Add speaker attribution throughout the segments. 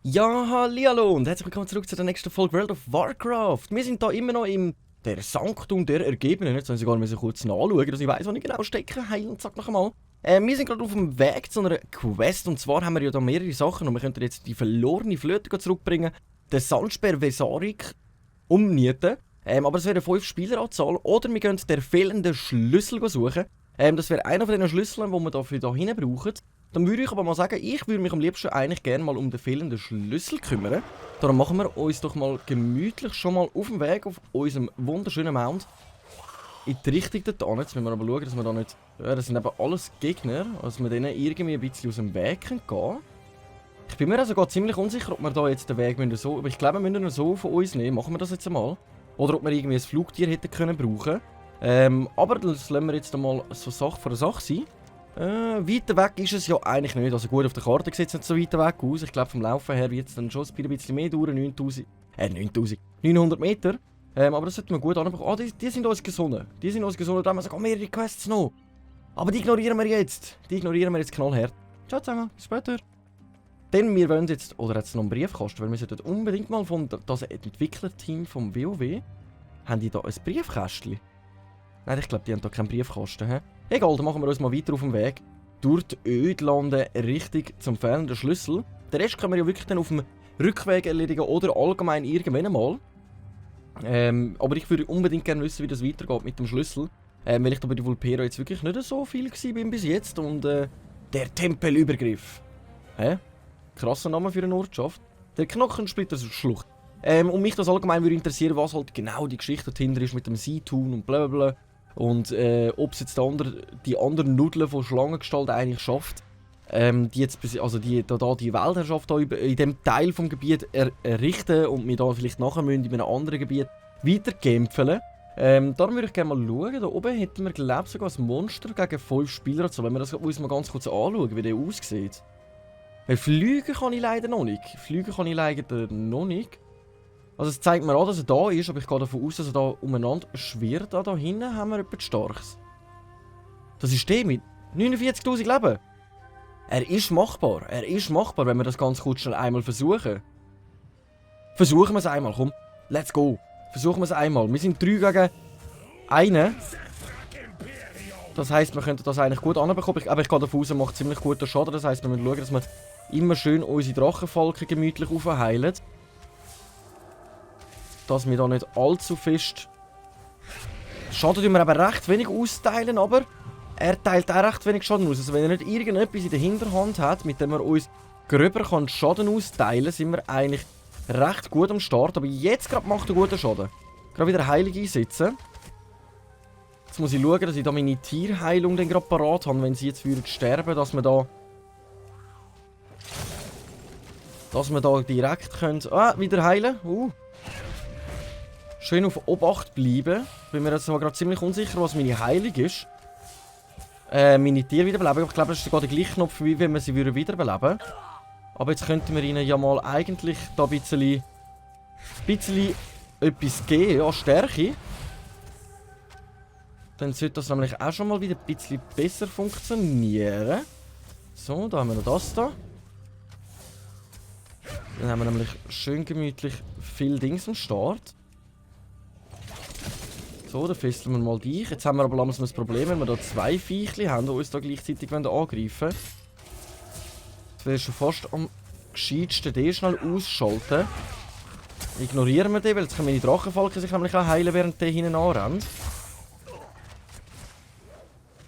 Speaker 1: Ja, hallihallo und herzlich willkommen zurück zu der nächsten Folge World of Warcraft. Wir sind hier immer noch im der Sanktum der Ergebenen. Jetzt sollen Sie gar nicht kurz nachschauen, dass ich weiss, wo ich genau stecke. Heil und sag noch einmal. Wir sind gerade auf dem Weg zu einer Quest und zwar haben wir ja da mehrere Sachen und wir könnten jetzt die verlorene Flöte zurückbringen, den Sandspeer Vesarik umnieten, aber es wäre eine 5 Spieleranzahl oder wir können den fehlenden Schlüssel suchen. Das wäre einer von den Schlüsseln, die wir dafür hier hinten brauchen. Dann würde ich aber mal sagen, ich würde mich am liebsten eigentlich gerne mal um den fehlenden Schlüssel kümmern. Darum machen wir uns doch mal gemütlich schon mal auf dem Weg auf unserem wunderschönen Mount in die Richtung dorthin. Jetzt müssen wir aber schauen, dass wir da nicht... Ja, das sind eben alles Gegner, dass wir denen irgendwie ein bisschen aus dem Weg gehen können. Ich bin mir also sogar ziemlich unsicher, ob wir da jetzt den Weg so... Aber ich glaube, wir müssen ihn so von uns nehmen. Machen wir das jetzt einmal. Oder ob wir irgendwie ein Flugtier hätten können brauchen. Aber das lassen wir jetzt einmal so Sache vor der Sache sein. Weiter weg ist es ja eigentlich nicht. Also gut, auf der Karte sieht es nicht so weit weg aus. Ich glaube, vom Laufen her wird es dann schon ein bisschen mehr dauern. 900 Meter. Aber das sollten wir gut anbringen. Ah, die sind uns gesonnen. Da haben wir sogar mehrere Quests noch. Aber die ignorieren wir jetzt. Knallhart. Ciao zusammen, bis später. Denn wir wollen jetzt... Oder hat es noch einen Briefkasten? Weil wir sollten unbedingt mal von das Entwicklerteam vom WoW... Haben die da ein Briefkästchen? Nein, ich glaube, die haben da keinen Briefkasten. He? Egal, dann machen wir uns mal weiter auf dem Weg. Durch die Ödlande richtig zum fehlenden Schlüssel. Den Rest können wir ja wirklich dann auf dem Rückweg erledigen oder allgemein irgendwann einmal. Aber ich würde unbedingt gerne wissen, wie das weitergeht mit dem Schlüssel. Weil ich da bei der Vulpera jetzt wirklich nicht so viel bin bis jetzt. Und der Tempelübergriff. Hä? Krasser Name für eine Ortschaft. Der Knochensplitterschlucht. Und mich das allgemein würde interessieren, was halt genau die Geschichte dahinter ist mit dem Seatun und blablabla. Und ob es jetzt die anderen Nudeln von Schlangengestalt eigentlich schafft, die jetzt die Weltherrschaft in diesem Teil des Gebiets errichten und wir da vielleicht nachher müssen in einem anderen Gebiet weiterkämpfen. Darum würde ich gerne mal schauen. Da oben hätten wir, glaube ich, sogar ein Monster gegen 5 Spieler. Also, wenn wir das uns mal ganz kurz anschauen, wie der aussieht. Weil fliegen kann ich leider noch nicht. Also es zeigt mir an, dass er da ist, aber ich gehe davon aus, dass er da umeinander schwirrt. Da hinten haben wir etwas Starkes. Das ist der mit 49'000 Leben. Er ist machbar, wenn wir das ganz kurz schnell einmal versuchen. Versuchen wir es einmal, komm. Let's go. Versuchen wir es einmal. Wir sind 3 gegen 1. Das heisst, wir könnten das eigentlich gut anbekommen. Aber ich gehe davon aus, er macht ziemlich guten Schaden. Das heisst, wir müssen schauen, dass wir immer schön unsere Drachenfalken gemütlich aufheilen. Dass wir da nicht allzu fest... Schaden tun wir eben recht wenig austeilen, aber er teilt auch recht wenig Schaden aus. Also wenn er nicht irgendetwas in der Hinterhand hat, mit dem er uns gröber Schaden austeilen kann, sind wir eigentlich recht gut am Start. Aber jetzt gerade macht er guten Schaden. Gerade wieder Heilung einsetzen. Jetzt muss ich schauen, dass ich da meine Tierheilung dann gerade parat habe, wenn sie jetzt sterben, dass wir da direkt können... Ah, wieder heilen. Schön auf Obacht bleiben. Ich bin mir jetzt gerade ziemlich unsicher, was meine Heilung ist. Meine Tiere wiederbeleben. Ich glaube, das ist sogar der gleiche Knopf, wie wenn wir sie wiederbeleben würden. Aber jetzt könnten wir ihnen ja mal eigentlich da ein bisschen etwas geben an Stärke. Dann sollte das nämlich auch schon mal wieder ein bisschen besser funktionieren. So, da haben wir noch das da. Dann haben wir nämlich schön gemütlich viel Dings am Start. So, dann fesseln wir mal dich. Jetzt haben wir aber langsam ein Problem, wenn wir da 2 Viechli haben, die uns da gleichzeitig angreifen wollen. Jetzt wäre schon fast am gescheitsten den schnell ausschalten. Ignorieren wir den, weil jetzt können meine Drachenfalken sich nämlich auch heilen, während der hinten anrennt.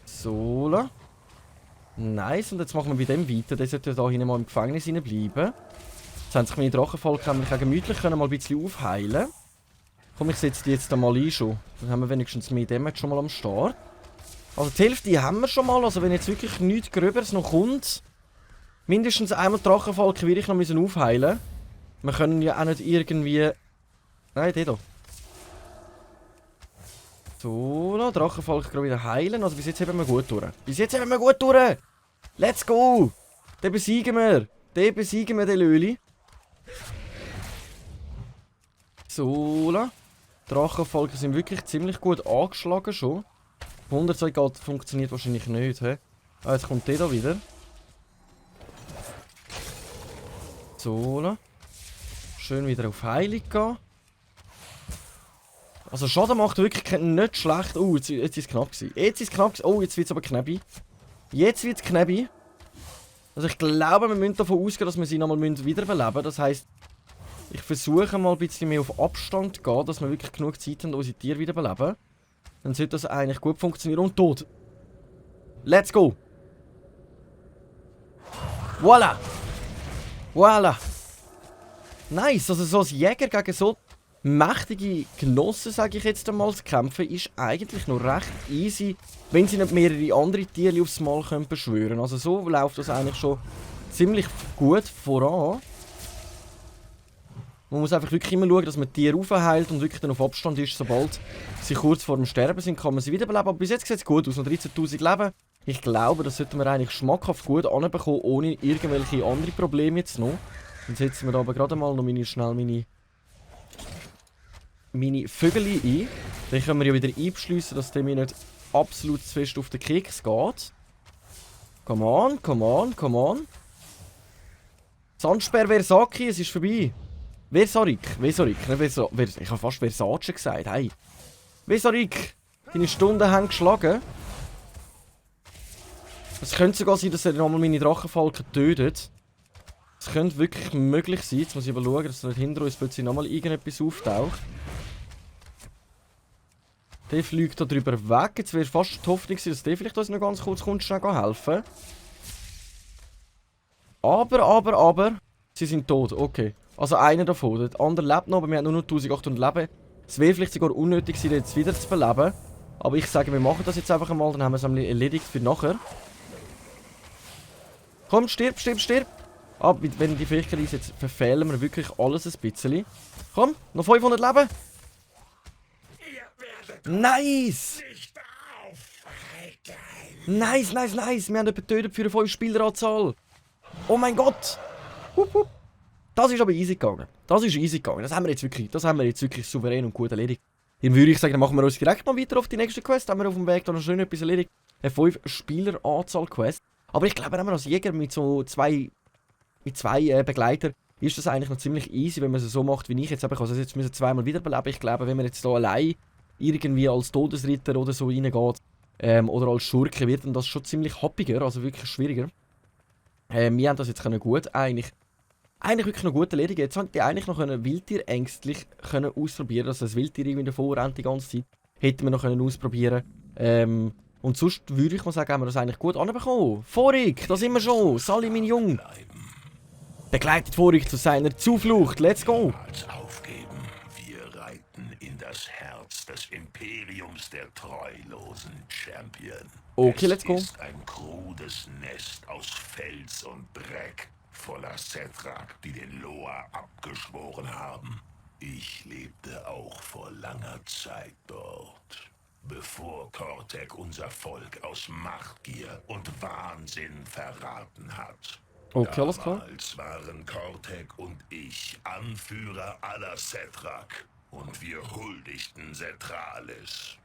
Speaker 1: So. Nice, und jetzt machen wir bei dem weiter. Der sollte da hinten mal im Gefängnis bleiben. Jetzt haben sich meine Drachenfalken nämlich auch gemütlich mal ein bisschen aufheilen. Komm, ich setze die jetzt mal ein schon. Dann haben wir wenigstens mehr Damage schon mal am Start. Also die Hälfte haben wir schon mal. Also wenn jetzt wirklich nichts Gröberes noch kommt, mindestens einmal Drachenfalken will ich noch aufheilen. Wir können ja auch nicht irgendwie... Nein, der hier. So, Drachenfalken gerade wieder heilen. Also bis jetzt haben wir gut durch. Let's go! Den besiegen wir, den Löli. So, Drachenfolgen sind wirklich ziemlich gut angeschlagen schon. 102 geht funktioniert wahrscheinlich nicht. He? Ah, jetzt kommt der da wieder. So. Schön wieder auf Heilung gehen. Also Schaden macht wirklich nicht schlecht. Oh, jetzt ist es knapp gewesen. Jetzt ist es knapp gewesen. Oh, jetzt wird es aber knäbi. Jetzt wird es knäbi. Also ich glaube, wir müssen davon ausgehen, dass wir sie nochmal wiederbeleben müssen. Das heisst, ich versuche mal ein bisschen mehr auf Abstand zu gehen, dass wir wirklich genug Zeit haben, unsere Tiere wiederbeleben. Dann sollte das eigentlich gut funktionieren. Und tot. Let's go. Voila. Voila. Nice. Also so als Jäger gegen so mächtige Genossen, sage ich jetzt einmal, zu kämpfen, ist eigentlich noch recht easy, wenn sie nicht mehrere andere Tiere aufs Mal beschwören können. Also so läuft das eigentlich schon ziemlich gut voran. Man muss einfach wirklich immer schauen, dass man die Tiere aufheilt und wirklich dann auf Abstand ist. Sobald sie kurz vor dem Sterben sind, kann man sie wiederbeleben. Aber bis jetzt sieht es gut aus. Noch 13'000 Leben. Ich glaube, das sollten wir eigentlich schmackhaft gut anbekommen, ohne irgendwelche andere Probleme jetzt noch. Dann setzen wir aber gerade mal noch meine Vögel ein. Dann können wir ja wieder einbeschliessen, dass der mir nicht absolut zu fest auf den Keks geht. Come on, come on, come on. Sandsperr Versaki, es ist vorbei. Versarik, nicht ich habe fast Versace gesagt, hey. Versarik, deine Stunden haben geschlagen. Es könnte sogar sein, dass er nochmal meine Drachenfalken tötet. Es könnte wirklich möglich sein. Jetzt muss ich aber schauen, dass nicht hinter uns plötzlich nochmal irgendetwas auftaucht. Der fliegt da drüber weg. Jetzt wäre fast die Hoffnung, dass der vielleicht uns noch ganz kurz schnell helfen. Aber. Sie sind tot, okay. Also einer davon. Der andere lebt noch, aber wir haben nur noch 1800 Leben. Es wäre vielleicht sogar unnötig, sie jetzt wieder zu beleben. Aber ich sage, wir machen das jetzt einfach einmal, dann haben wir es erledigt für nachher. Komm, stirb. Ah, wenn die Fähigkeit ist, jetzt verfehlen wir wirklich alles ein bisschen. Komm, noch 500 Leben. Nice! Nice. Wir haben jemanden getötet für eine 5-Spieler-Anzahl. Oh mein Gott! Hup. Das ist aber easy gegangen. Das haben wir jetzt wirklich souverän und gut erledigt. Dann würde ich sagen, dann machen wir uns direkt mal weiter auf die nächste Quest. Haben wir auf dem Weg da noch schön etwas erledigt. Eine 5-Spieler-Anzahl-Quest. Aber ich glaube, wenn man als Jäger mit so zwei Begleitern, ist das eigentlich noch ziemlich easy, wenn man es so macht, wie ich jetzt. Aber ich also jetzt müssen zweimal wiederbeleben. Ich glaube, wenn man jetzt hier allein irgendwie als Todesritter oder so reingeht, oder als Schurke, wird dann das schon ziemlich happiger, also wirklich schwieriger. Wir haben das jetzt gut eigentlich wirklich noch gut erledigen. Jetzt hätte ich eigentlich noch Wildtier ängstlich ausprobieren, dass das Wildtier irgendwie davor rennt die ganze Zeit. Hätten wir noch ausprobieren können. Und sonst würde ich mal sagen, haben wir das eigentlich gut anbekommen. Vorig, da sind wir schon. Sally, mein Jung. Begleitet Vorig zu seiner Zuflucht. Let's go.
Speaker 2: Aufgeben. Wir reiten in das Herz des Imperiums der treulosen Champion.
Speaker 1: Okay, let's go.
Speaker 2: Es ist ein krudes Nest aus Fels und Dreck, voller Cethrak, die den Loa abgeschworen haben. Ich lebte auch vor langer Zeit dort, bevor Kortek unser Volk aus Machtgier und Wahnsinn verraten hat.
Speaker 1: Okay, alles klar.
Speaker 2: Damals waren Kortek und ich Anführer aller Cethrak und wir huldigten Cetralis.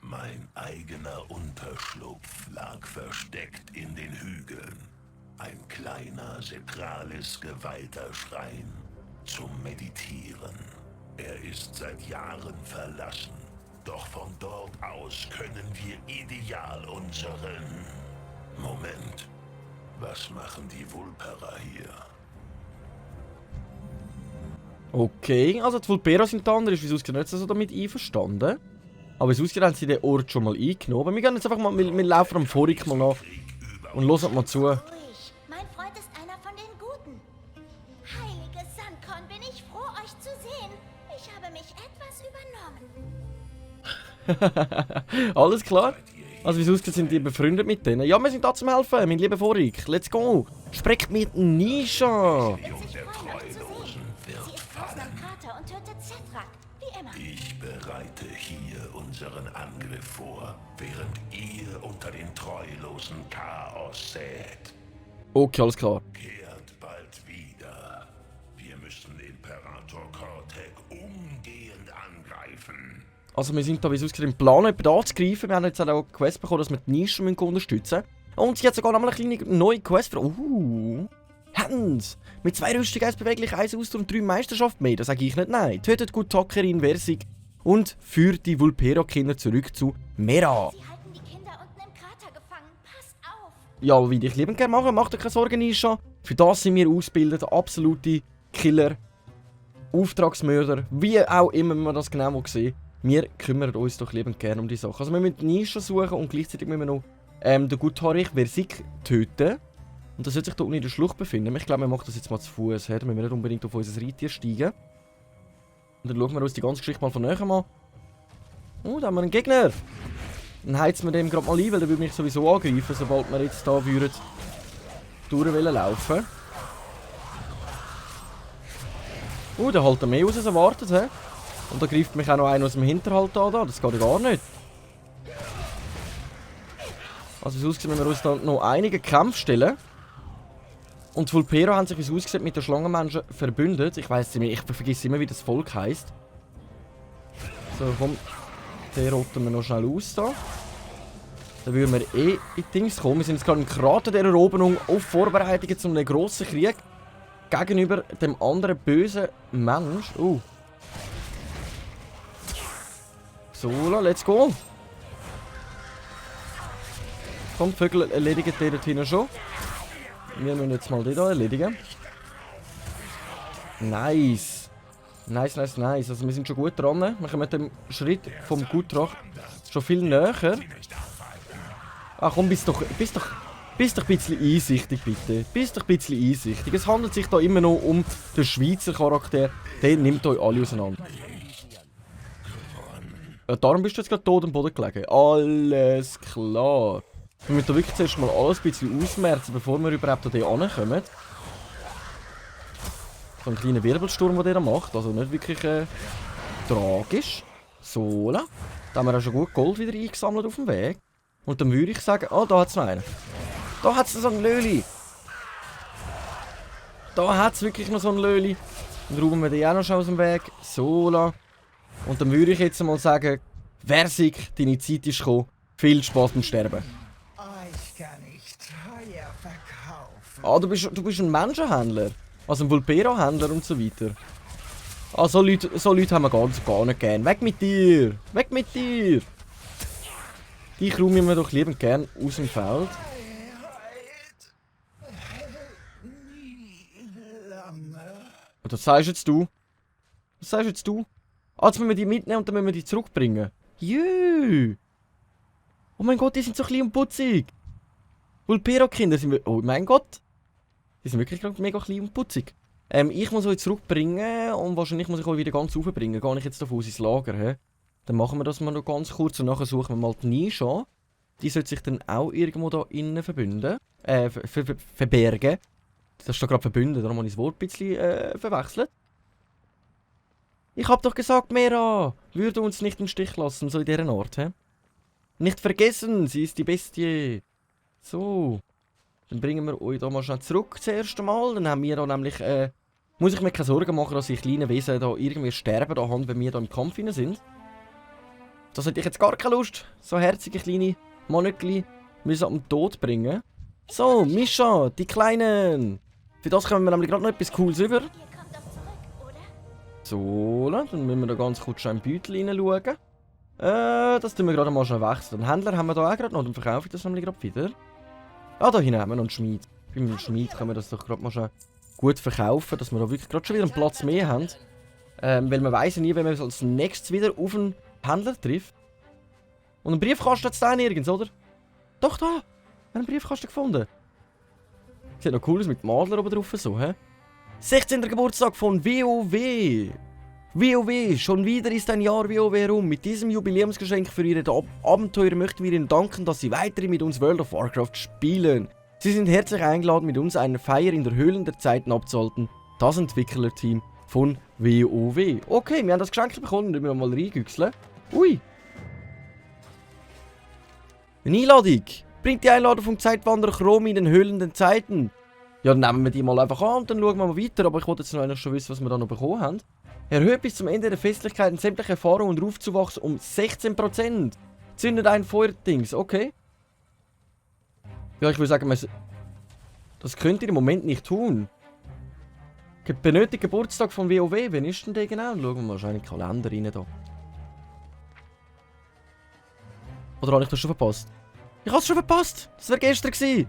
Speaker 2: Mein eigener Unterschlupf lag versteckt in den Hügeln. Ein kleiner Cetralis geweihter Schrein zum Meditieren. Er ist seit Jahren verlassen, doch von dort aus können wir ideal unseren... Moment, was machen die Vulpera hier?
Speaker 1: Okay, also die Vulpera sind da, ist wie es aussieht nicht so damit einverstanden. Aber wie es aussieht, haben sie den Ort schon mal eingenommen. Wir gehen jetzt einfach mal, wir laufen am Vorig mal nach und hören mal zu.
Speaker 3: Ruhig. Mein Freund ist einer von den Guten. Heilige Sandkorn, bin ich froh, euch zu sehen. Ich habe mich etwas übernommen.
Speaker 1: Alles klar? Also wie es aussieht, sind die befreundet mit denen. Ja, wir sind da zum Helfen, mein lieber Vorig. Let's go. Sprecht mit Nisha.
Speaker 3: Wird sich freuen, euch zu sehen. Sie ist aus dem Krater und tötet Cethrak, wie immer.
Speaker 2: Ich bereite hier unseren Angriff vor, während ihr unter den treulosen Chaos sät.
Speaker 1: Okay, alles klar.
Speaker 2: Kehrt bald wieder. Wir müssen Imperator Kortek umgehend angreifen.
Speaker 1: Also wir sind da, wie es aussieht, im Plan, jemanden anzugreifen. Wir haben jetzt auch eine Quest bekommen, dass wir die Nische unterstützen müssen. Und sie hat sogar nochmal eine kleine neue Quest für... Hans! Mit 2 Rüstungen, 1 beweglich, 1 Ausdauer und 3 Meisterschaft mehr, das sage ich nicht nein. Tötet gut Tockerin Versig und führt die Vulpero-Kinder zurück zu Mera.
Speaker 3: Sie halten die Kinder unten im Krater gefangen. Passt auf!
Speaker 1: Ja, wie ich liebend gerne mache, macht euch keine Sorgen, Nisha. Für das sind wir ausgebildet, absolute Killer, Auftragsmörder, wie auch immer man das genau sehen. Wir kümmern uns doch liebend gerne um die Sache. Also wir müssen Nisha suchen und gleichzeitig müssen wir noch den Gutharich Versig töten. Und das sollte sich da unten in der Schlucht befinden. Ich glaube, wir machen das jetzt mal zu Fuß. Da müssen wir nicht unbedingt auf unser Reittier steigen. Und dann schauen wir uns die ganze Geschichte mal von näher an. Oh, da haben wir einen Gegner. Dann heizen wir dem gerade mal ein, weil der würde mich sowieso angreifen, sobald wir jetzt da würden durchlaufen. Der hält mehr aus als erwartet, hä? Und da greift mich auch noch einer aus dem Hinterhalt an. Das geht ja gar nicht. Also wie es aussieht, müssen wir uns da noch einige Kämpfe stellen. Und die Vulpero haben sich, wie es aussieht, mit den Schlangenmenschen verbündet. Ich weiss nicht, ich vergesse immer, wie das Volk heisst. So, komm. Den roten wir noch schnell aus da. Dann würden wir in die Dings kommen. Wir sind jetzt gerade im Krater der Eroberung auf Vorbereitungen zu einem grossen Krieg. Gegenüber dem anderen bösen Mensch. So, let's go. Komm, die Vögel erledigen die dort hinten schon. Wir müssen jetzt mal die hier erledigen. Nice. Nice. Also wir sind schon gut dran. Wir kommen mit dem Schritt vom Gutrach schon viel näher. Ach komm, bist doch ein bisschen einsichtig, bitte. Bist doch ein bisschen einsichtig. Es handelt sich da immer noch um den Schweizer Charakter. Der nimmt euch alle auseinander. Darum bist du jetzt gerade tot am Boden gelegen. Alles klar. Wir müssen da wirklich zuerst mal alles ein bisschen ausmerzen, bevor wir überhaupt an den ankommen. So ein kleiner Wirbelsturm, den der macht. Also nicht wirklich tragisch. So, da haben wir auch schon gut Gold wieder eingesammelt auf dem Weg. Und dann würde ich sagen, da hat es noch einen. Da hat es noch so ein Löli. Da hat es wirklich noch so ein Löli. Dann räumen wir den auch noch schon aus dem Weg. So, und dann würde ich jetzt mal sagen, Versig, deine Zeit ist gekommen. Viel Spaß beim Sterben.
Speaker 4: Ich kann nicht teuer verkaufen.
Speaker 1: Du bist ein Menschenhändler. Also ein Vulpero-Händler und so weiter. So Leute haben wir gar nicht gern. Weg mit dir! Weg mit dir! Die räumen wir doch liebend gern aus dem Feld. Und das sagst jetzt du. Was sagst jetzt du? Jetzt müssen wir die mitnehmen und dann müssen wir die zurückbringen. Jö! Oh mein Gott, die sind so klein und putzig. Vulpero-Kinder sind wir... Oh mein Gott. Die sind wirklich mega klein und putzig. Ich muss euch zurückbringen und wahrscheinlich muss ich euch wieder ganz raufbringen. Gehe ich jetzt davon aus ins Lager, he? Dann machen wir das mal noch ganz kurz und nachher suchen wir mal die Nische an. Die sollte sich dann auch irgendwo da innen verbünden. Verbergen. Das steht gerade verbünden, darum habe ich das Wort ein bisschen verwechselt. Ich hab doch gesagt, Mera, würde uns nicht im Stich lassen, so in dieser Art, he? Nicht vergessen, sie ist die Bestie. So. Dann bringen wir euch da mal schnell zurück das erste Mal. Dann haben wir da nämlich, muss ich mir keine Sorgen machen, dass die kleinen Wesen da irgendwie sterben, da wenn wir da im Kampf hinein sind. Das hätte ich jetzt gar keine Lust. So herzige kleine Monöckli müssen am Tod bringen. So, Mischa, die Kleinen. Für das können wir nämlich gerade noch etwas Cooles über.
Speaker 3: Ihr kommt doch zurück, oder?
Speaker 1: So, dann müssen wir da ganz kurz schon im Beutel hineinschauen. Das tun wir gerade mal schon wechseln. Den Händler haben wir da auch gerade noch, dann verkaufe ich das nämlich gerade wieder. Da hinten haben wir noch einen Schmied. Beim Schmied können wir das doch gerade mal schon gut verkaufen, dass wir da wirklich gerade schon wieder einen Platz mehr haben. Weil man weiss ja nie, wenn man als nächstes wieder auf einen Händler trifft. Und einen Briefkasten hat es da nirgends, oder? Doch, da! Wir haben einen Briefkasten gefunden. Sieht noch cool aus mit dem Adler oben drauf, so, hä? 16. Geburtstag von WoW! WoW, schon wieder ist ein Jahr WoW herum. Mit diesem Jubiläumsgeschenk für Ihre Abenteuer möchten wir Ihnen danken, dass Sie weiterhin mit uns World of Warcraft spielen. Sie sind herzlich eingeladen, mit uns eine Feier in der Höhlen der Zeiten abzuhalten. Das Entwicklerteam von WoW. Okay, wir haben das Geschenk bekommen, müssen wir mal reingüchseln. Ui! Eine Einladung! Bringt die Einladung vom Zeitwanderer Chrom in den Höhlen der Zeiten. Ja, dann nehmen wir die mal einfach an und dann schauen wir mal weiter. Aber ich wollte jetzt noch eigentlich schon wissen, was wir da noch bekommen haben. Erhöht bis zum Ende der Festlichkeiten sämtliche Erfahrung und Rufzuwachs um 16%. Zündet ein Feuerdings, okay. Ja, ich würde sagen, das könnt ihr im Moment nicht tun. Benötigt Geburtstag von WoW, wann ist denn der genau? Schauen wir mal wahrscheinlich den Kalender rein da. Oder habe ich das schon verpasst? Ich habe es schon verpasst! Das wäre gestern gewesen!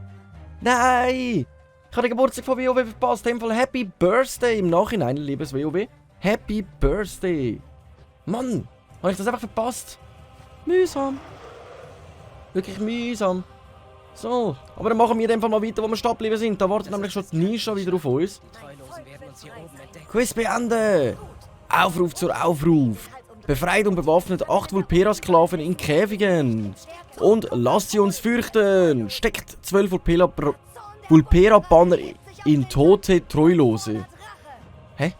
Speaker 1: Nein! Ich habe den Geburtstag von WoW verpasst. In dem Fall Happy Birthday im Nachhinein, liebes WoW. Happy Birthday! Mann! Habe ich das einfach verpasst? Mühsam! Wirklich mühsam! So, aber dann machen wir in dem Fall mal weiter, wo wir stehen geblieben sind. Da wartet nämlich schon die Nisha wieder auf uns. Quiz beenden! Aufruf zur Aufruf! Befreit und bewaffnet 8 Vulpera-Sklaven in Käfigen! Und lasst sie uns fürchten! Steckt 12 Vulpera-Banner in tote Treulose. Hä?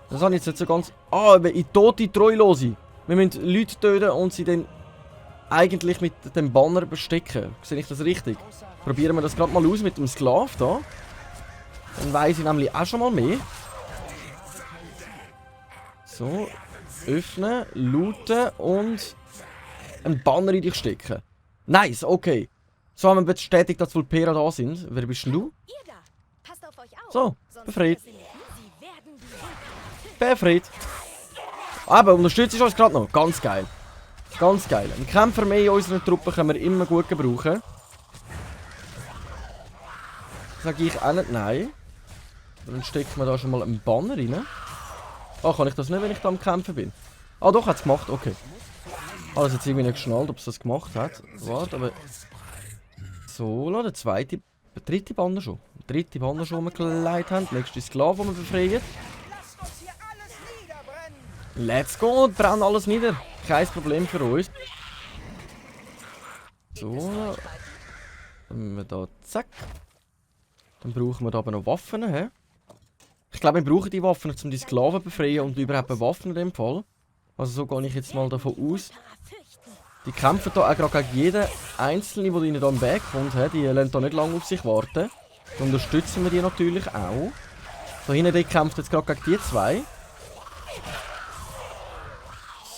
Speaker 1: Das habe ich jetzt nicht so ganz... Ah, in tote Treulose! Wir müssen Leute töten und sie dann eigentlich mit dem Banner bestecken. Sehe ich das richtig? Probieren wir das gerade mal aus mit dem Sklav da. Dann weiss ich nämlich auch schon mal mehr. So, öffnen, looten und einen Banner in dich stecken. Nice, okay. So haben wir bestätigt, dass Vulpera da sind. Wer bist denn du? So, befreit. Befreit. Aber unterstützt uns gerade noch. Ganz geil. Ganz geil. Ein Kämpfer mehr in unseren Truppen können wir immer gut gebrauchen. Sage ich auch nicht nein. Dann stecken wir da schon mal einen Banner rein. Ah, kann ich das nicht, wenn ich da am Kämpfen bin? Ah, doch, hat es gemacht, okay. Ah, das jetzt irgendwie nicht geschnallt, ob es das gemacht hat. Warte, aber... So, der dritte Banner schon. Der dritte Banner schon umgelegt haben. Der nächste Sklave, den wir befreien. Let's go, brennen alles nieder. Kein Problem für uns. So. Dann wir da, zack. Dann brauchen wir da aber noch Waffen, hä? Ich glaube, wir brauchen die Waffen, um die Sklaven zu befreien und überhaupt bewaffnen in dem Fall. Also so gehe ich jetzt mal davon aus. Die kämpfen da auch gerade gegen jeden Einzelnen, der ihnen da im Weg kommt. Die lassen da nicht lange auf sich warten. Dann unterstützen wir die natürlich auch. Da hinten die kämpft jetzt gerade gegen die zwei.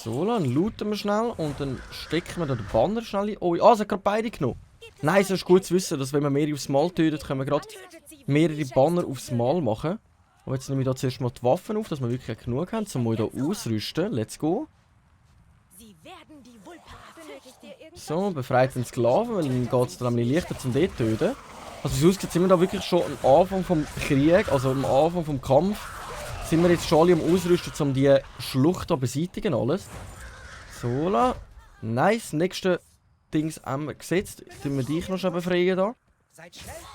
Speaker 1: So, dann looten wir schnell und dann stecken wir da den Banner schnell in. Oh, es hat gerade beide genommen. Nein, es ist gut zu wissen, dass wenn man mehrere aufs Mal tötet, können wir gerade mehrere Banner aufs Mal machen. Aber jetzt nehme ich da zuerst mal die Waffen auf, dass wir wirklich genug haben, um euch hier auszurüsten. Let's go. So, befreit den Sklaven, weil dann geht es dann nämlich leichter zum dort töten. Also wie es aussieht, sind wir da wirklich schon am Anfang vom Krieg, also am Anfang vom Kampf. Sind wir jetzt schon alle am Ausrüsten, um die Schlucht zu beseitigen alles. So, nice. Nächste Dings haben wir gesetzt. Tun wir dich noch schon befreien da.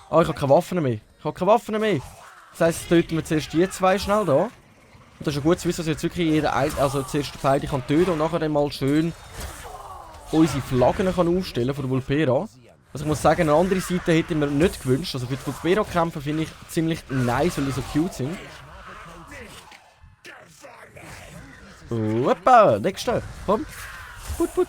Speaker 1: Ah, ich habe keine Waffen mehr. Das heisst, töten wir zuerst die zwei schnell da. Und das ist ja gut zu wissen, dass jetzt wirklich jeder zuerst beide kann töten und nachher dann mal schön unsere Flaggen kann aufstellen von der Vulpera. Also ich muss sagen, eine andere Seite hätte ich mir nicht gewünscht. Also für die Vulpera-Kämpfe finde ich ziemlich nice, weil die so cute sind. Hoppa, nächster. Komm. Put.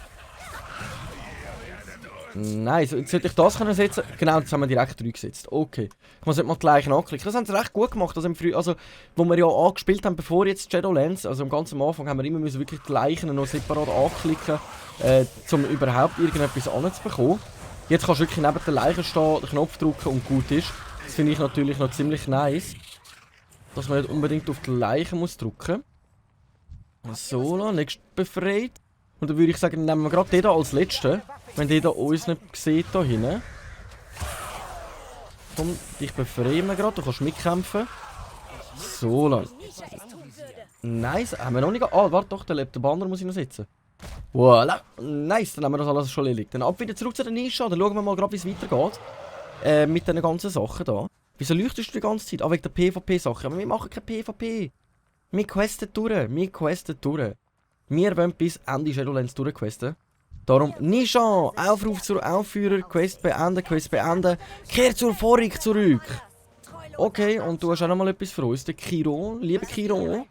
Speaker 1: Nice, jetzt sollte ich das können setzen. Genau, jetzt haben wir direkt 3 gesetzt. Okay. Ich muss jetzt mal gleich anklicken. Das haben sie recht gut gemacht. Also wo wir ja angespielt haben, bevor jetzt Shadowlands, also am ganzen Anfang, haben wir immer müssen wirklich die Leichen noch separat anklicken, um überhaupt irgendetwas anzubekommen. Jetzt kannst du wirklich neben der Leiche stehen, den Knopf drücken und gut ist. Das finde ich natürlich noch ziemlich nice. Dass man nicht unbedingt auf die Leiche muss drücken. So, nächstes befreit. Und dann würde ich sagen, nehmen wir gerade den hier als letzten. Wenn der hier uns nicht sieht, hier hinten. Komm, dich befreien wir gerade, du kannst mitkämpfen. So, lang. Nice, haben wir noch nicht... Ah, warte doch, der Banner muss ich noch setzen. Voilà, nice, dann haben wir das alles schon erledigt. Dann ab wieder zurück zu der Nische, dann schauen wir mal gerade, wie es weitergeht. Mit diesen ganzen Sachen hier. Wieso leuchtest du die ganze Zeit? Ah, wegen der PvP-Sache. Aber wir machen kein PvP. Wir questen durch. Wir wollen bis Ende Shadowlands durchquesten. Darum, Nisha, Aufruf zur Aufführer, Quest beenden. Kehr zur Vorricht zurück. Okay, und du hast auch noch mal etwas für uns. Der Chiron, lieber Chiron,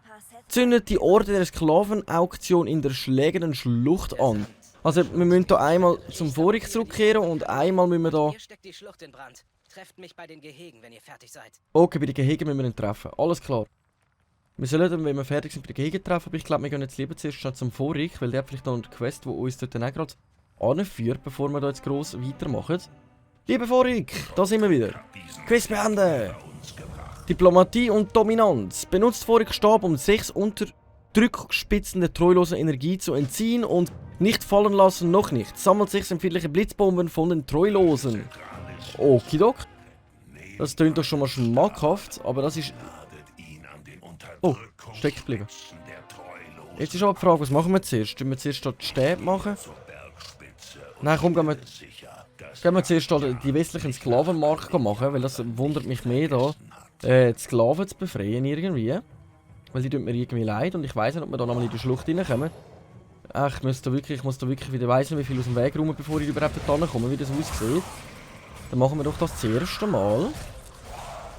Speaker 1: zündet die Orte der Sklavenauktion in der schlägenden Schlucht an. Also, wir müssen hier einmal zum Vorricht zurückkehren und einmal müssen wir da...
Speaker 5: Hier steckt die Schlucht in Brand. Trefft mich bei den Gehegen, wenn ihr fertig seid.
Speaker 1: Okay, bei den Gehegen müssen wir ihn treffen. Alles klar. Wir sollen dann, wenn wir fertig sind, bei der Gegend treffen, aber ich glaube, wir gehen jetzt lieber zuerst schon zum Vorig, weil der hat vielleicht noch eine Quest, die uns dort dann auch gerade anführt, bevor wir da jetzt gross weitermachen. Liebe Vorig, da sind wir wieder. Quest beenden! Diplomatie und Dominanz. Benutzt Vorig Stab, um 6 Unterdrückspitzen der treulosen Energie zu entziehen und nicht fallen lassen, noch nicht. Sammelt 6 empfindliche Blitzbomben von den Treulosen. Okidok. Das klingt doch schon mal schmackhaft, aber das ist... Oh, stecken geblieben. Jetzt ist aber die Frage, was machen wir zuerst? Sollen wir zuerst die Stäbe machen? Nein, komm, gehen wir zuerst die westlichen Sklavenmarkt machen, weil das wundert mich mehr da, die Sklaven zu befreien irgendwie. Weil die tut mir irgendwie leid und ich weiss nicht, ob wir da nochmal in die Schlucht reinkommen. Ich muss da wirklich wieder weiss nicht, wie viel aus dem Weg räumen, bevor ich überhaupt da komme, wie das aussieht. Dann machen wir doch das erste Mal.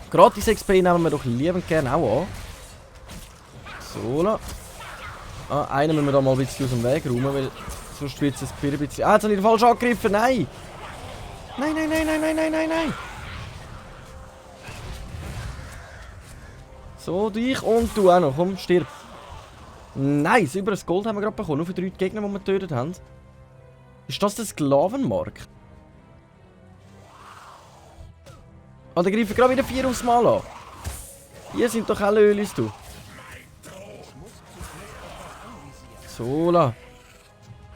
Speaker 1: Gratis XP nehmen wir doch liebend gerne auch an. So, einen müssen wir da mal ein bisschen aus dem Weg räumen, weil sonst wird es ein bisschen... Ah, jetzt habe ich den falsch angegriffen, nein! Nein! So, dich und du auch noch, komm, stirb. Nice, über das Gold haben wir gerade bekommen, nur für 3 Gegner, die wir getötet haben. Ist das der Sklavenmarkt? Ah, da greifen gerade wieder 4 aufs Mal an. Hier sind doch alle Ölis, du. So, Dann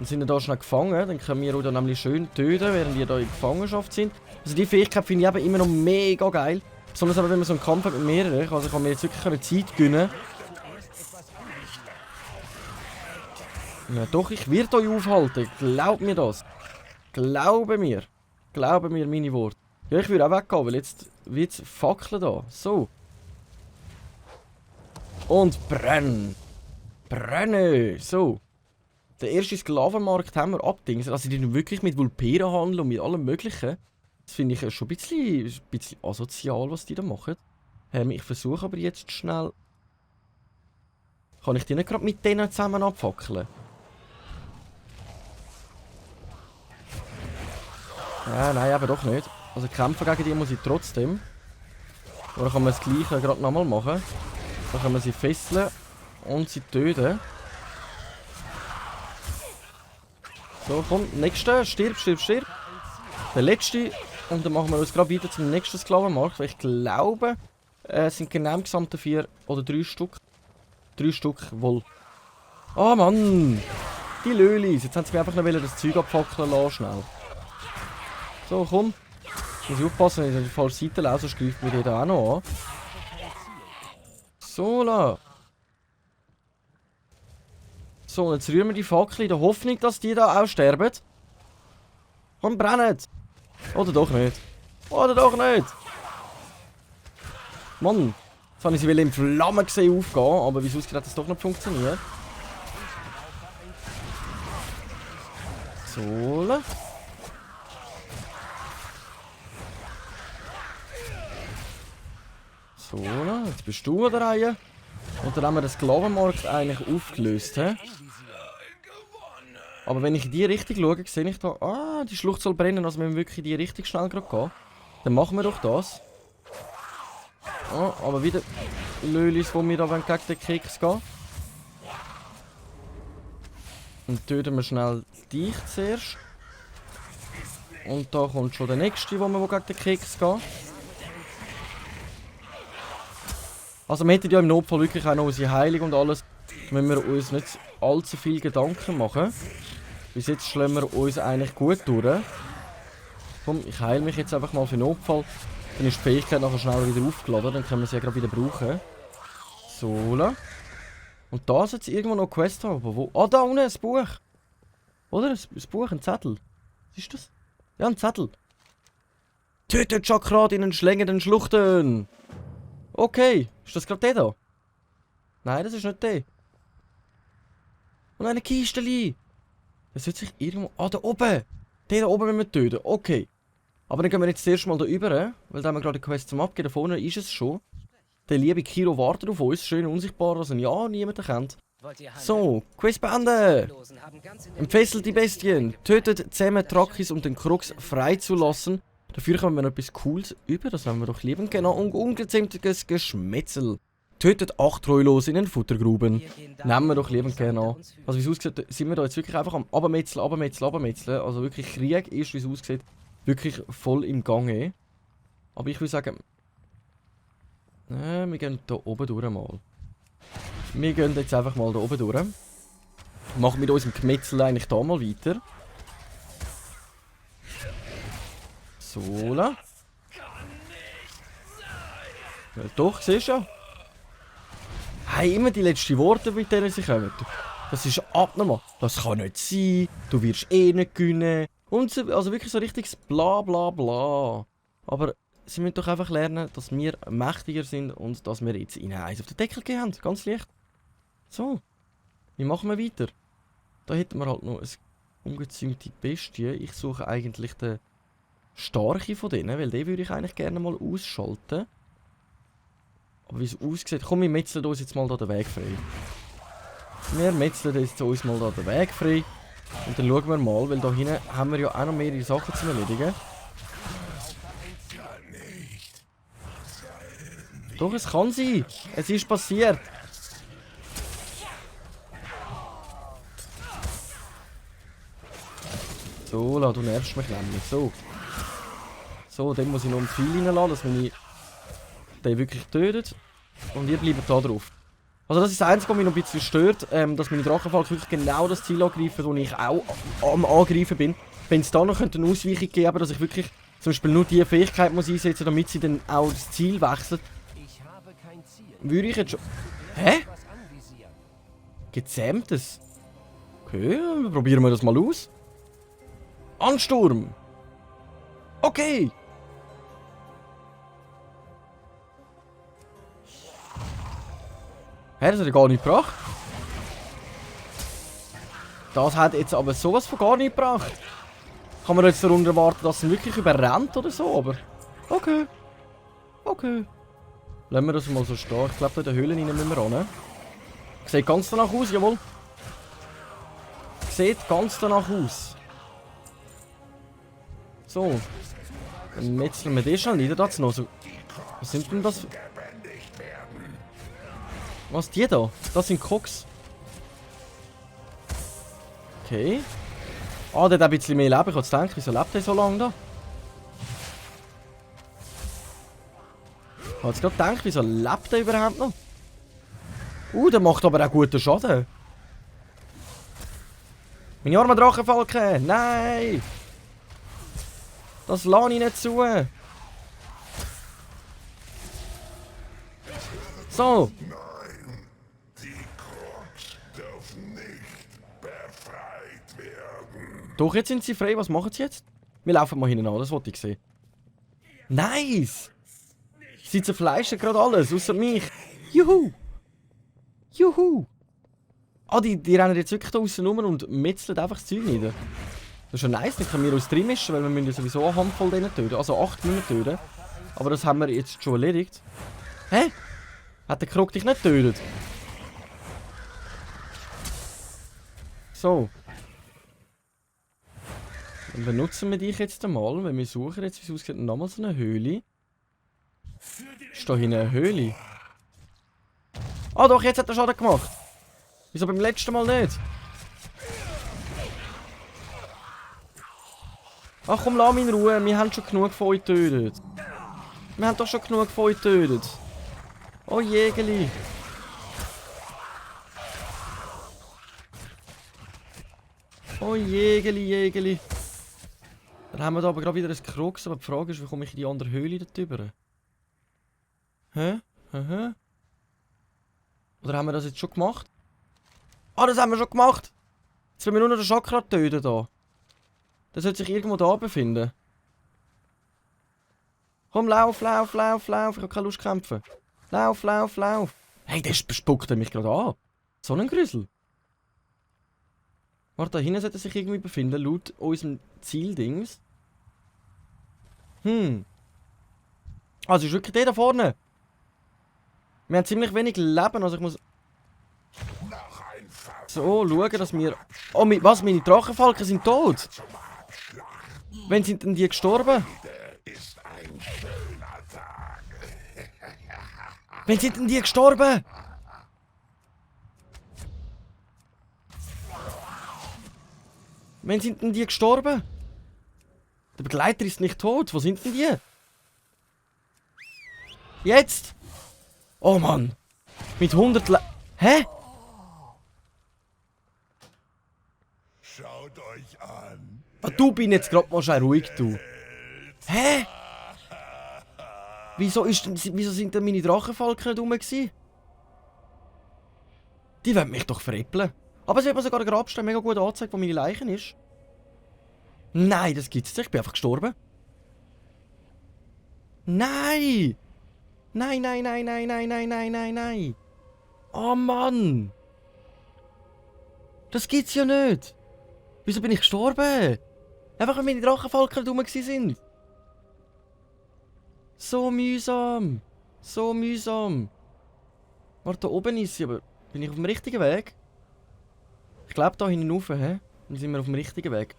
Speaker 1: sind wir da schnell gefangen. Dann können wir auch nämlich schön töten, während wir da in Gefangenschaft sind. Also die Fähigkeit finde ich eben immer noch mega geil. Besonders aber, wenn man so einen Kampf hat mit mehreren. Also ich kann mir jetzt wirklich Zeit gönnen. Ja doch, ich werde euch aufhalten. Glaub mir das. Glaube mir. Glaube mir meine Worte. Ja, ich würde auch weggehen, weil jetzt wird es fackeln da. So. Und brennen. Brennen. So. Den ersten Sklavenmarkt haben wir abdingsen. Also die wirklich mit Vulperen handeln und mit allem Möglichen. Das finde ich schon ein bisschen asozial, was die da machen. Ich versuche aber jetzt schnell... Kann ich die nicht gerade mit denen zusammen abfackeln? Ja, nein, eben doch nicht. Also kämpfen gegen die muss ich trotzdem. Oder kann man das Gleiche gerade nochmal machen. Dann können wir sie fesseln und sie töten. So, komm, nächster, stirb. Der letzte. Und dann machen wir uns gerade wieder zum nächsten Sklavenmarkt, weil ich glaube, es sind genau im gesamten 4 oder 3 Stück. 3 Stück wohl. Ah, Mann! Die Lölis. Jetzt haben sie mir einfach noch das Zeug abfackeln lassen, schnell. So, komm. Muss ich aufpassen, wenn ich auf die falsche Seite laufe, sonst greift mir jeder auch noch an. So, So, jetzt rühren wir die Fackel in der Hoffnung, dass die da auch sterben. Komm, brennt! Oder doch nicht. Mann, jetzt habe ich sie in Flammen gesehen aufgehen, aber wieso hat das doch nicht funktioniert? So. So, jetzt bist du an der Reihe. Und dann haben wir den Sklavenmarkt eigentlich aufgelöst. He? Aber wenn ich in die Richtung schaue, sehe ich da, ah, die Schlucht soll brennen, also wir müssen wirklich in die Richtung schnell gerade gehen. Dann machen wir doch das. Ah, aber wieder Lölis, wo wir da gegen den Keks gehen. Dann töten wir schnell dich zuerst. Und da kommt schon der nächste, wo wir gegen den Keks gehen. Also wir hätten ja im Notfall wirklich auch noch unsere Heilung und alles. Da müssen wir uns nicht allzu viel Gedanken machen. Bis jetzt schlagen wir uns eigentlich gut durch. Komm, ich heile mich jetzt einfach mal für Notfall. Dann ist die Fähigkeit nachher schnell wieder aufgeladen. Dann können wir sie ja gerade wieder brauchen. So. Und da sollte es irgendwo noch Quest haben. Wo? Ah, da unten ein Buch. Oder? Ein Buch, ein Zettel. Was ist das? Ja, ein Zettel. Tötet Chakrat in den schlängenden Schluchten. Okay. Ist das gerade der da? Nein, das ist nicht der. Und eine Kiste. Das wird sich irgendwo... Ah, da oben. Den da oben müssen wir töten. Okay. Aber dann gehen wir jetzt zuerst mal da rüber, weil da haben wir gerade eine Quest zum Abgeben. Da vorne ist es schon. Der liebe Kiro wartet auf uns. Schön unsichtbar, dass ihn ja niemand erkennt. So, Quest beenden. Entfesselt die Bestien. Tötet Zähme Trakis, um den Krux freizulassen. Dafür kommen wir noch etwas Cooles über. Das haben wir doch lieben. Genau, ungezähmtes Geschmetzel. Tötet 8 Treulose in den Futtergruben. Nehmen wir doch liebend gerne an. Also wie es aussieht, sind wir da jetzt wirklich einfach am Abmetzeln. Also wirklich Krieg ist, wie es aussieht, wirklich voll im Gange. Aber ich würde sagen... wir gehen da oben durch mal. Wir gehen jetzt einfach mal da oben durch. Machen mit unserem Gemetzel eigentlich da mal weiter. So. Ja, doch, siehst du ja. Hey, immer die letzten Worte, mit denen sie kommen. Das ist abnormal. Das kann nicht sein. Du wirst eh nicht gewinnen. Und so, also wirklich so richtiges bla bla bla. Aber sie müssen doch einfach lernen, dass wir mächtiger sind und dass wir jetzt ihnen eins auf den Deckel gegeben haben. Ganz leicht. So. Wie machen wir weiter? Da hätten wir halt noch eine ungezäumte Bestie. Ich suche eigentlich den starke von denen, weil den würde ich eigentlich gerne mal ausschalten. Aber wie es aussieht, komm, wir metzeln uns jetzt mal da den Weg frei. Wir metzeln jetzt uns mal da den Weg frei. Und dann schauen wir mal, weil da hinten haben wir ja auch noch mehrere Sachen zu erledigen. Doch, es kann sein. Es ist passiert. So, du nervst mich nämlich. So. So, dann muss ich noch ein Pfeil reinlassen, dass mich den wirklich tötet. Und ihr bleibt da drauf. Also das ist das Einzige, was mich noch ein bisschen stört, dass meine Drachenfalken wirklich genau das Ziel angreifen, wo ich auch am Angreifen bin. Wenn es da noch eine Ausweichung geben könnte, dass ich wirklich zum Beispiel nur diese Fähigkeit muss einsetzen, damit sie dann auch das Ziel wechselt, würde ich jetzt schon... Hä? Gezähmtes? Okay, probieren wir das mal aus. Ansturm! Okay! Hä, das hat ja gar nicht gebracht. Das hat jetzt aber sowas von gar nicht gebracht. Kann man jetzt darunter erwarten, dass er wirklich überrennt oder so, aber... Okay. Okay. Lassen wir das mal so stehen. Ich glaube, da in der Höhle rein müssen wir ran. Sieht ganz danach aus, jawohl. Sieht ganz danach aus. So. Dann metzeln wir den schon nieder. Das noch so. Was sind denn das? Was, die da? Das sind Koks. Okay. Ah, der hat ein bisschen mehr Leben. Ich hatte gedacht, wieso lebt der so lange da? Ich habe jetzt gerade gedacht, wieso lebt der überhaupt noch? Der macht aber auch guten Schaden. Meine armen Drachenfalken! Nein! Das lasse ich nicht zu. So. Doch, jetzt sind sie frei. Was machen sie jetzt? Wir laufen mal hinten an, das wollte ich sehen. Nice! Sie zerfleischen gerade alles, außer mich. Juhu! Juhu! Ah, die rennen jetzt wirklich da aussen rum und metzeln einfach das Zeug nieder. Das ist schon nice, dann können wir uns drin mischen, weil wir müssen ja sowieso eine Handvoll denen töten. Also 8 müssen wir töten. Aber das haben wir jetzt schon erledigt. Hä? Hat der Krog dich nicht getötet? So. Dann benutzen wir dich jetzt einmal, wenn wir suchen jetzt, wie es aussieht, nochmal so eine Höhle. Ist da hinten eine Höhle? Ah doch, jetzt hat er Schaden gemacht. Wieso beim letzten Mal nicht? Ach komm, lass mich in Ruhe, wir haben schon genug von euch getötet. Wir haben doch schon genug von euch getötet. Oh Jägeli. Oh Jägeli, Jägeli. Dann haben wir da aber gerade wieder ein Krux, aber die Frage ist, wie komme ich in die andere Höhle dort rüber? Hä? Hä? Oder haben wir das jetzt schon gemacht? Ah, das haben wir schon gemacht! Jetzt wollen wir nur noch den Chakra töten da. Der sollte sich irgendwo da befinden. Komm, lauf, lauf, lauf, lauf. Ich habe keine Lust zu kämpfen. Lauf, lauf, lauf. Hey, der spuckt mich gerade an. So ein Grüssel. Warte, da hinten sollte er sich irgendwie befinden, laut unserem Zieldings. Also ist wirklich der da vorne. Wir haben ziemlich wenig Leben, also ich muss... So, schauen, dass wir... Oh, was? Meine Drachenfalken sind tot? Wann sind denn die gestorben? Wann sind denn die gestorben? Wann sind denn die gestorben? Der Begleiter ist nicht tot. Wo sind denn die? Jetzt? Oh Mann. Mit 100 Hä?
Speaker 2: Schaut euch an.
Speaker 1: Ah, du bin jetzt gerade mal schnell ruhig, du. Hä? Wieso sind denn meine Drachenfalken nicht rum gewesen? Die wollen mich doch veräppeln. Aber es wird mir sogar ein Grabstein mega gut angezeigt, wo meine Leiche ist. Nein, das gibt's nicht. Ich bin einfach gestorben. Nein! Nein, nein, nein, nein, nein, nein, nein, nein, nein. Oh Mann! Das gibt's ja nicht. Wieso bin ich gestorben? Einfach weil meine Drachenfalken nicht rum sind. So mühsam. So mühsam. Warte, da oben ist sie, aber bin ich auf dem richtigen Weg? Ich glaube da hinten rauf, hä? Dann sind wir auf dem richtigen Weg.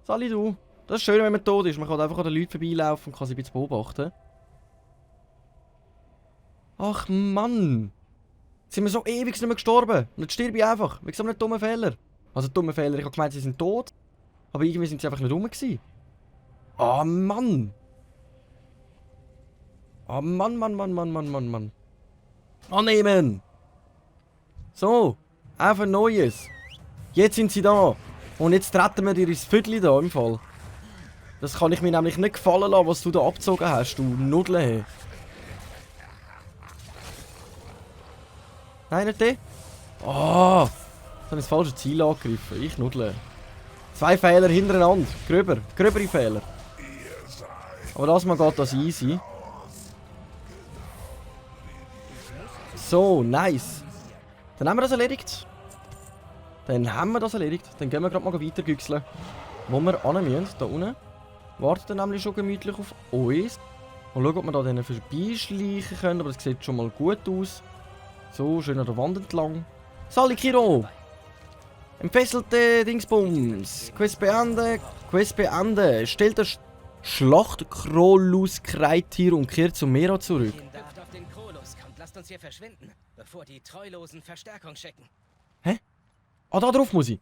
Speaker 1: Sali, du. Das ist schön, wenn man tot ist. Man kann einfach an den Leuten vorbeilaufen und kann sie ein bisschen beobachten. Ach Mann. Jetzt sind wir so ewig nicht mehr gestorben. Und jetzt sterbe ich einfach. Wegen so einem dummen Fehler. Also dummen Fehler. Ich habe gemeint, sie sind tot. Aber irgendwie sind sie einfach nicht rum gewesen. Oh Mann. Oh Mann, Mann, Mann, Mann, Mann, Mann, Mann. Annehmen. So. Einfach Neues. Jetzt sind sie da. Und jetzt treten wir dir ins Viertel da im Fall. Das kann ich mir nämlich nicht gefallen lassen, was du da abgezogen hast, du Nudeln. Nein, nicht der. Oh, ich habe das falsche Ziel angegriffen. Ich Nudeln. 2 Fehler hintereinander. Gröbere Fehler. Aber das mal geht das easy. So, nice. Dann haben wir das erledigt. Dann gehen wir gerade mal weiter güchseln. Wo wir hin müssen, da unten. Wartet dann nämlich schon gemütlich auf uns. Mal schauen, ob wir da denen vorbeischleichen können, aber das sieht schon mal gut aus. So, schön an der Wand entlang. Sali Kiro! Entfesselte Dingsbums. Quest beende. Stellt das Schlachtkrollus-Kreitier und kehrt zum Mera zurück.
Speaker 5: Auf den Krolus und lasst uns hier verschwinden, bevor die Treulosen Verstärkung schicken.
Speaker 1: Hä? Ah, da drauf muss ich.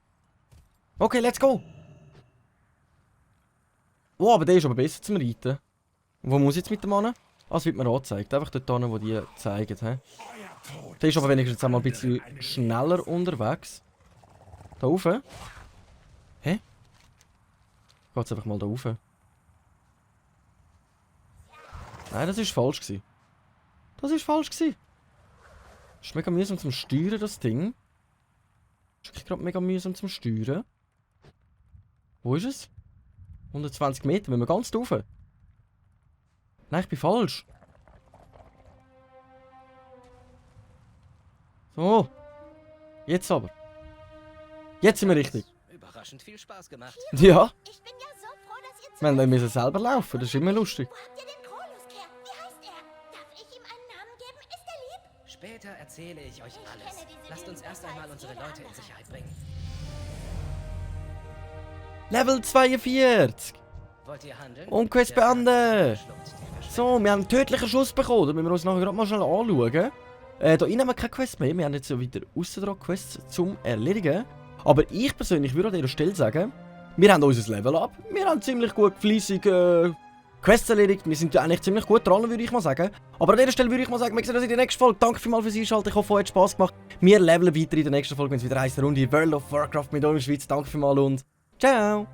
Speaker 1: Okay, let's go. Oh, aber der ist aber besser zum Reiten. Wo muss ich jetzt mit dem Mann? Ah, es wird mir angezeigt. Einfach dort hin, wo die zeigen. He? Der ist aber wenigstens einmal ein bisschen schneller unterwegs. Da rauf. Hä? Geht's einfach mal da rauf. Nein, das ist falsch gewesen. Das ist mega mühsam zum Steuern, das Ding. Das ist gerade mega mühsam zum Steuern. Wo ist es? 120 Meter, wenn wir ganz rauf. Nein, ich bin falsch. So. Jetzt aber. Jetzt sind wir richtig.
Speaker 5: Überraschend viel Spaß gemacht.
Speaker 1: Ja.
Speaker 3: Ich bin ja so froh, dass ihr
Speaker 1: Wir müssen selber laufen, das ist immer lustig.
Speaker 3: Wo habt ihr den Krolus-Kerl? Wie heißt er? Darf ich ihm einen Namen geben? Ist er lieb?
Speaker 5: Später erzähle ich euch alles.
Speaker 3: kenne diese
Speaker 5: Lasst uns
Speaker 3: Gegend
Speaker 5: erst
Speaker 3: besser
Speaker 5: einmal
Speaker 3: als
Speaker 5: unsere
Speaker 3: jeder
Speaker 5: Leute in
Speaker 3: andere.
Speaker 5: Sicherheit bringen.
Speaker 1: Level 42.
Speaker 5: Wollt ihr handeln?
Speaker 1: Und Quest
Speaker 5: Der
Speaker 1: beenden.
Speaker 5: verschluckt den
Speaker 1: So, wir haben einen tödlichen Schuss bekommen. Da müssen wir uns nachher gerade mal schnell anschauen. Da innen haben wir keine Quest mehr. Wir haben jetzt ja wieder Aussendrag-Quests zum Erledigen. Aber ich persönlich würde an dieser Stelle sagen, wir haben unser Level up. Wir haben ziemlich gut fleissig Quests erledigt. Wir sind ja eigentlich ziemlich gut dran, würde ich mal sagen. Aber an dieser Stelle würde ich mal sagen, wir sehen uns in der nächsten Folge. Danke vielmals fürs Einschalten. Ich hoffe, es hat Spaß gemacht. Wir leveln weiter in der nächsten Folge, wenn es wieder heisst, eine Runde World of Warcraft mit euch in der Schweiz. Danke vielmals und ciao!